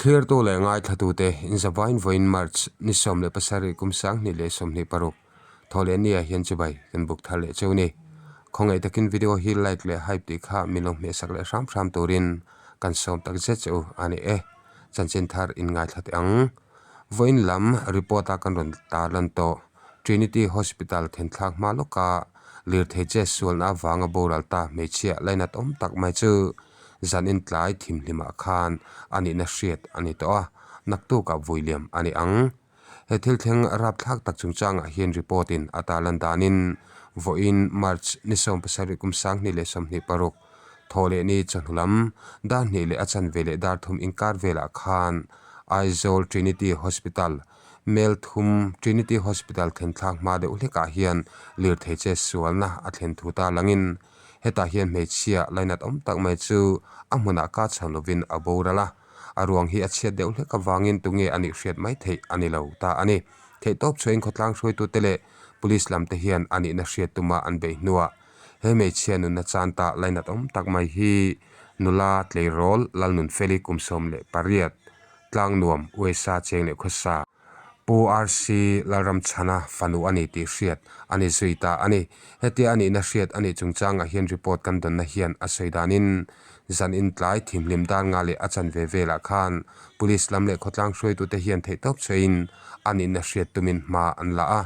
Thlirtu leh ngaithlatute inzavain vawiin March ni 17 kum 2026 Thawhlehnia hian chibai kan buk thar leh cheu ni. Khawngaih takin video hi like leh hype tih kha min lo hmehsak leh hram hram turin kan sawm tak zet che u a ni e. Chanchin thar in ngaithla teh ang. Vawiin lam report a kan rawn tarlan tawh Trinity Hospital thenthlak hma lawka lirthei che sualna avanga boral ta hmeichhia lainat awm tak mai chu Zan intlai thimhlimah khan a nihna hriat a ni tawh a, naktukah vuiliam a ni ang. He thil thleng rapthlak tak chungchangah hian report in a tarlan danin vawiin March ni 17 kum 2026 thawh leh ni chawhnu lam dar hnih leh a chanve leh dar thum inkar velah khan Aizawl Trinity Hospital Mel thum Trinity Hospital thlenthlak hma deuh hlekah hian lirthei che sualna a thlen thu ta langin Hetah hian hmeichhia lainat awm tak mai chu a hmunah ka chhan lovin a boral a, a ruang hi a chhiat deuh hlek avangin tunge a nih hriat mai theih a ni lo ta a ni. Theihtawp chhuahin khawtlang hruaitute leh Police lamte hian a nihna hriat tuma an beih hnuah he hmeichhia nunna chan ta lainat awm tak mai hi nula tleirawl Lalnunfeli kum 18 Tlangnuam uaisa cheng leh khawsa Pu RC Lalramchhana fanu a ni tih hriat a ni zui ta a ni. Hetia a nihna hriat a nih chungchangah hian report kan dawnna hian a sawi danin zan intlai thimhlim dar nga leh a chanve velah khan Police lam leh khawtlang hruaitute hian theihtawp chhuahin a nihna hriat tumin hma an la a.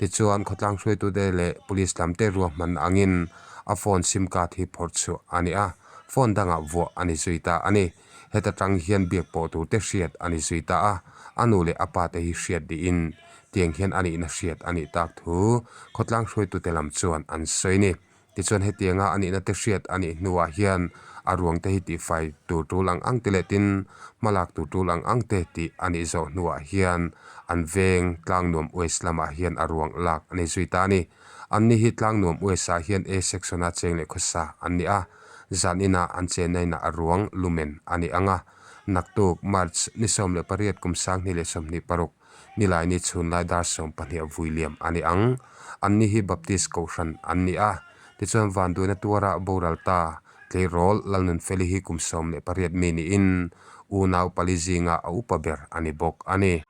Tichuan khawtlang hruaitute leh Police lamte ruahman angin a phone sim card hi phawrh chhuah a ni a, phone dangah vuah a ni zui ta a ni. Heta tang hian biak pawh tur te hriat a ni zui ta a, a nu leh a pa te hi hriat dihin tiang hian a nihna hriat a nih tak thu khawtlang hruaitute lam chuan an sawi ni. Tichuan hetianga a nihna te hriat a nih hnuah hian a ruang te hi tihfai tur tul ang ang te leh tin hmalak tur tul ang ang te tih a nih zawh hnuah hian an veng Tlangnuam West lamah hian a ruang lak a ni zui ta a ni. Anni hi Tlangnuam West ah hian A section a cheng leh khawsa an ni a. Zan inah an chenna inah a ruang lumen a ni ang a, naktuk March ni 18 kum 2026 Nilaini chhunlai dar 12 vui liam a ni ang. Anni hi Baptist Kohhran an ni a, tichuan vanduaina tuara boral ta tleirawl Lalnunfeli hi kum 18 mi niin unau pali zinga a upa ber a ni bawk a ni.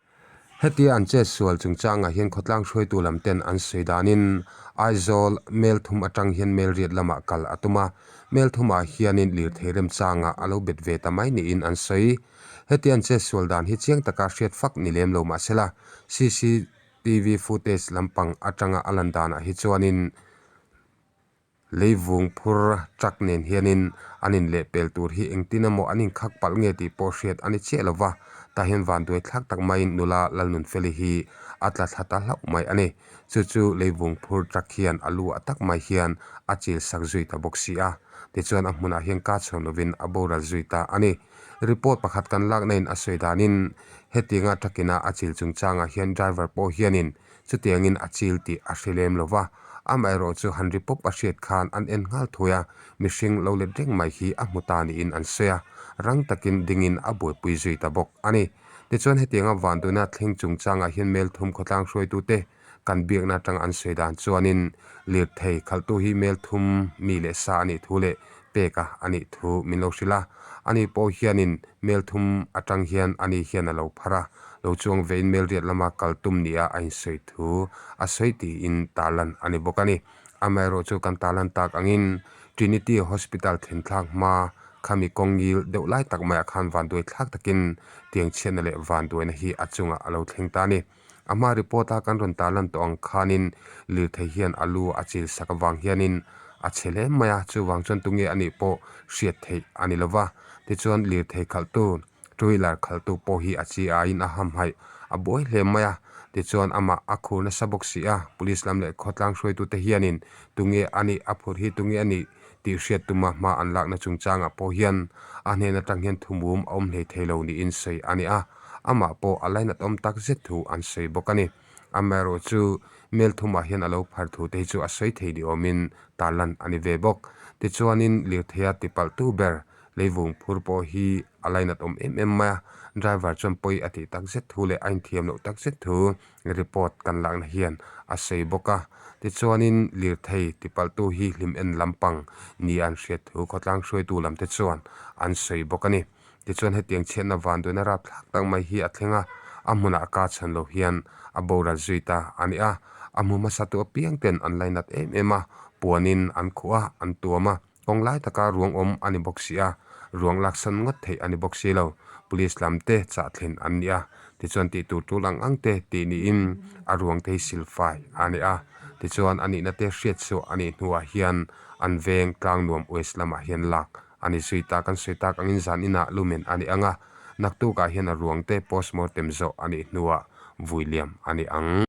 Hetia an chet sual chungchangah hian khawtlang hruaitu lam ten an sawi danin Aizawl mel thum atang hian mel riat lamah kal a tum a, mel thumah hianin lirthei remchanga a lo bet ve ta mai niin an sawi. Hetia an chet sual dan hi chiang taka hriat fak ni lem lo mahsela CCTV footage lampang atanga a lan danah hi chuanin Leivung phur truck nen hianin an inlehpel tur hi engtin emaw an inkhak palh nge tih pawh hriat a ni chiah lo va, tah hian vanduai thlak tak maiin nula Lalnunfeli hi a tla thla ta hlauh mai a ni. Chu chu leivung phur truck hian a lu ah tak mai hian a chil sak zui ta bawk si a, tichuan a hmunah hian ka chhawn lovin a boral zui ta a ni. Report pakhat kan lakna in a sawi danin hetianga truck ina a chil chungchangah hian driver pawh hianin Chutiangin a chil tih a hre lem lo va, amaherawh chu han ri pawp a hriat khan an en nghal thui a, mihring lo let reng mai hi a hmu ta niin an sawi a, rang takin dingin a buaipui zui ta bawk a ni. Tichuan hetianga Vanduna thleng chungchangah hian mel thum khawtlang hruaitute kan biakna atanga an sawi dan chuanin lirthei khalhtu hi mel thum mi leh sa a nih thu leh peka a nih thu min lo hrilh a, ani pawh hianin mel thum atang hian ani hian a lo phar a, lo chuang vein mel riat lama kal tum nia a insawi thu a sawi tiin tarlan a ni bawk a ni. Amaherawh chu kan tarlan tak angin Trinity Hospital thlenthlak hma khami kawng ngil deuh lai tak maiah khan vanduai thlak takin tiang chhiatna leh vanduaina hi a chungah a lo thleng ta a ni. A hma report a kan rawn tarlan tawh ang khanin lirthei hian a lu a chil sak avang hianin a chhe hle mai a, chuvang chuan tunge a nih pawh hriat theih a ni lova. Tichuan lirthei khalhtu, two wheeler khalhtu pawh hi a chi aiin a hamhaih a buai hle mai a, tichuan amah a khur nasa bawk si a, police lam leh khawtlang hruaitute hianin tunge a nih a phurh hi tunge a nih tih hriat tuma hma an lakna chungchangah pawh hian a hnen atang hian thumum a awm hlei thei lo niin sawi a ni a. Amah pawh a lainat awm tak zet thu an sawi bawk a ni. Amaherawh chu mel thumah hian a lo phar thu te hi chu a sawi thei ni awmin tarlan a ni ve bawk. Tichuanin lirtheia tipalh tu ber leivung phur pawh hi a lainat awm em em mai a, driver chuan pawi a tih tak zet thu leh a inthiam loh tak zet thu report kan lakna hian a sawi bawk a. Tichuanin lirthei tipalh tu hi hlim en lampang ni an hriat thu khawtlang hruaitu lamte chuan an sawi bawk a ni. Tichuan hetiang chhiatna vanduaina rapthlak tak mai hi a thleng a, a hmunah ka chhan lo hian a boral zui ta a ni a. A hmu hmasa tu apiang ten an lainat em em a, puanin an khuh a, an tuam a, kawng lai taka ruang awm a ni bawk si a, ruang laksan ngawt theih a ni bawk si lo. Police lam te chah thlen an ni a, tichuan tih tur tul ang ang te tih niin a ruang te hi silfai a ni a, tichuan a nihna te hriat chhuah a nih hnuah hian an veng Tlangnuam West lamah hian lak A ni zui ta, kan sawi tak angin zan inah lumen a ni ang a, naktukah hian a ruang te postmortem zawh a nih hnuah vui liam a ni ang.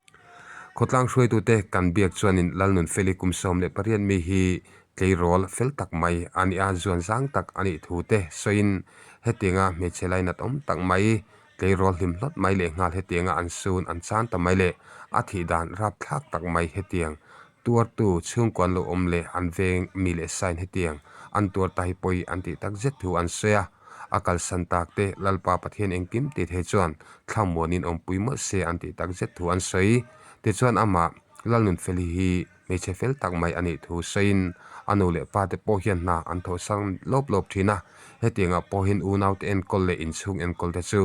Khawtlang hruaitute kan biak chuanin Lalnunfeli kum 18 mi hi tleirawl fel tak mai a ni a, zuan zang tak a nih thu te sawiin hetianga hmeichhe lainat awm tak mai, tleirawl hlim hlawt mai leh nghal hetianga an sun an chan ta mai leh a thih dan rapthlak tak mai hetiang Tuartu chhungkaw an lo awm leh an veng mi leh sain hetiang an tuar ta hi pawi an tih tak zet thu an sawi a. A kalsan tak te Lalpa Pathian engkim tih thei chuan thlamuanin awmpui mawlh se an tih tak zet thu an sawi. Tichuan amah Lalnunfeli hi hmeichhe fel tak mai a nih thu sawiin a nu leh pa te pawh hian hna an thawhsang lawp lawp thin a. Hetiangah pawhin unaute enkawl leh inchhung enkawl te chu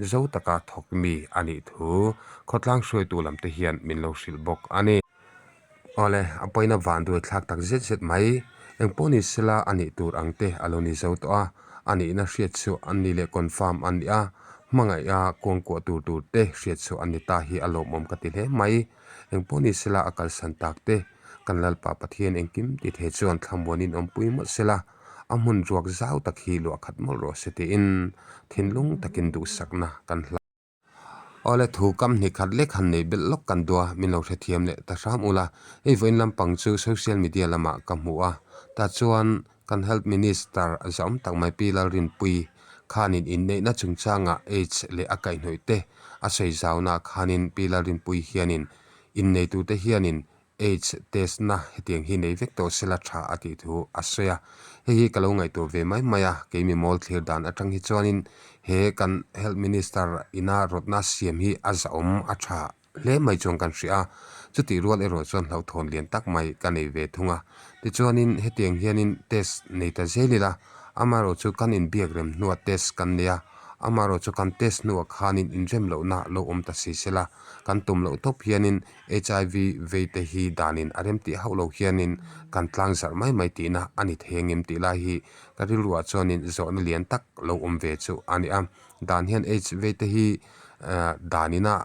zo taka thawk mi a nih thu khawtlang hruaitu lam te hian min lo hrilh bawk a ni. Awle, a pawina van duai thlak tak zet zet mai. Eng pawh ni sela a nih tur ang te a lo ni zo tawh a, a nihna hriat chhuah an ni leh confirm an ni a, hmangaih a kuangkuah tur tur te hriat chhuah an ni ta hi a lawmawm ka ti hle mai. Eng pawh ni sela a kalsan tak te, kan Lalpa Pathian engkim ti thei chuan thlamuanin awmpui mawlh sela, a hmun ruak zau tak hi luah khat mawlh rawh se tiin thinlung takin duhsakna kan hla. Awle thu kam hnih khat lek han nei belh lawk kan dua min lo hrethiam leh ta hram ula, hei vawiin lampang chu social media lamah ka hmu a, tah chuan kan health minister zahawm tak mai Pi Lalrinpuii khanin inneihna chungchangah aids leh a kaihhnawih te a sawi zaunaah khanin Pi Lalrinpuii hianin inneitute hianin Aids test na hetiang hi nei vek tawh sela tha a tih thu a sawi a, hei hi ka lo ngaihtuah ve mai mai a, kei mi mawl thlir dan atang hi chuanin he kan Health Minister ina rawtna siam hi a zahawm a tha hle mai chuan kan hria a, chutih rual erawh chuan hlauhthawn lian tak mai ka nei ve thung a, tichuanin hetiang hianin test nei ta zel ila, amaherawh chu kan inbiak rem hnua test kan nei a, amaherawh chu kan test hnuah khanin inrem lohna lo awm ta si sela, kan tum loh tawp hianin HIV vei te hi danin a rem tih hauh lo hianin kan tlang zarh mai mai tihna a ni thei angem tih lai hi ka rilruah chuanin zawhna lian tak lo awm ve chu a ni a. Dan hian HIV vei te hi danina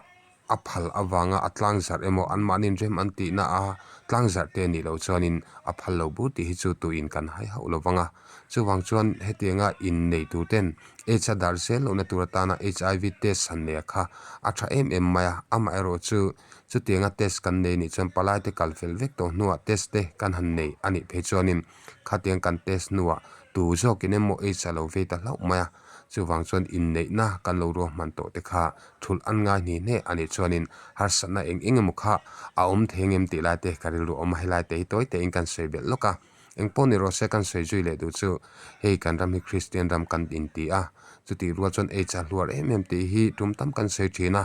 a phal avanga a tlang zarh emaw anmahniin rem an tihna a tlang zarh te nih loh chuanin a phal lo bur tih hi chu tuin kan hai hauh lo vang a. Chuvang chuan hetianga innei tur ten AIDS a darh zel lohna tur atana HIV test han nei a kha a tha em em mai a, amaherawh chu chutianga test kan nei nih chuan palai te kal fel vek tawh hnuah test te kan han nei a nih phei chuanin khatiang kan test hnuah tu zawkin emaw AIDS a lo vei ta hlauh mai a, chuvang chuan inneihna kan lo ruahman tawh te kha thulh an ngai hni hne a nih chuanin harsatna eng eng emaw kha a awm thei angem tih lai te ka rilru awm a, helai te hi tawi tein kan sawi belh lawk a. Eng pawh ni rawh se kan sawi zui leh duh chu hei kan ram hi Kristian ram kan inti a, chutih rual chuan AIDS a hluar em em tih hi tum tam kan sawi thin a,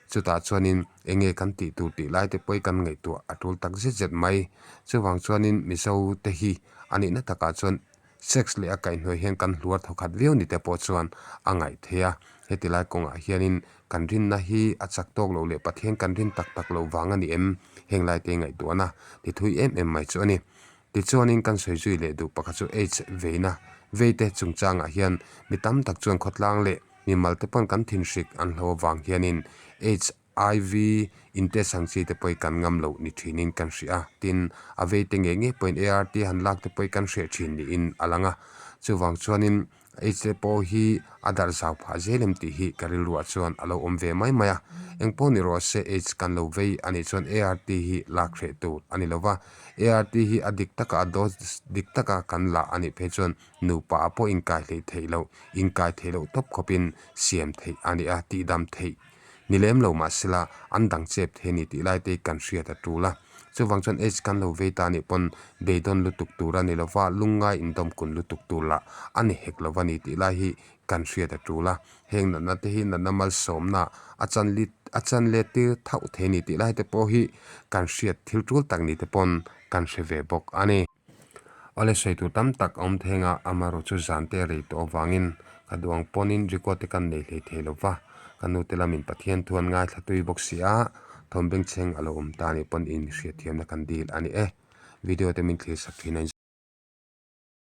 chutah chuanin eng nge kan tih tur tih lai te pawh hi kan ngaihtuah a tul tak zet zet mai. Chuvang chuanin Mizo te hi a nihna takah chuan sex leh a kaihhnuai hian kan hluar thawkhat viau ni te pawh chuan a ngaih theih a, heti lai kawngah hianin kan rinna hi a chak tawk loh leh Pathian kan rin tak tak loh vang a ni em? Heng lai te ngaihtuahna ti thui em em mai chu a ni. Tichuanin kan sawi zui leh duh pakhat chu AIDS veina veite chungchangah hian mi tam tak chuan khawtlang leh mimal te pawn kan thinhrik an hlo avang hianin AIDS IV intest ang chi te pawh hi kan ngam loh ni thinin kan hria a, tin a veite ngei ngei pawhin ART han lak te pawh hi kan hreh thin niin a lang a, chuvang chuanin AIDS te pawh hi a darh zau phah zel em tih hi ka rilruah chuan a lo awm ve mai mai a. Eng pawh ni rawh se AIDS kan lo vei a nih chuan ART hi lak hreh tur a ni lo va. ART hi a dik taka a dose dik taka kan la a nih phei chuan nupa ah pawh inkai hleih theih loh, inkai theih loh tawp khawpin siam theih a ni a, tihdam theih ni lem lo mahsela an dang chep thei a ni tih lai te hi kan hriat a tul a. Chuvang chuan AIDS kan lo vei ta anih pawn beidawn lutuk tur a ni lova, lungngai indawmkun lutuk tur lah a ni hek lova ni tih lai hi kan hriat a tul a. Heng natna te hi natna malsawmna a chan lit a chan let tir thauh thei a ni tih lai te pawh hi kan hriat thil tul tak ni te pawn kan hre ve bawk a ni. Awle sawi tur tam tak a awm theng a, amaherawhchu zan te a rei tawh avangin Ka duang pawnin record te kan nei hlei thei lo va, ka nu te lamin Pathian thu an ngaithla tui bawk si a, thawm bengchheng a lo awm ta anih pawn in hriatthiamna kan dil a ni e. Video te min thlir sak thin a.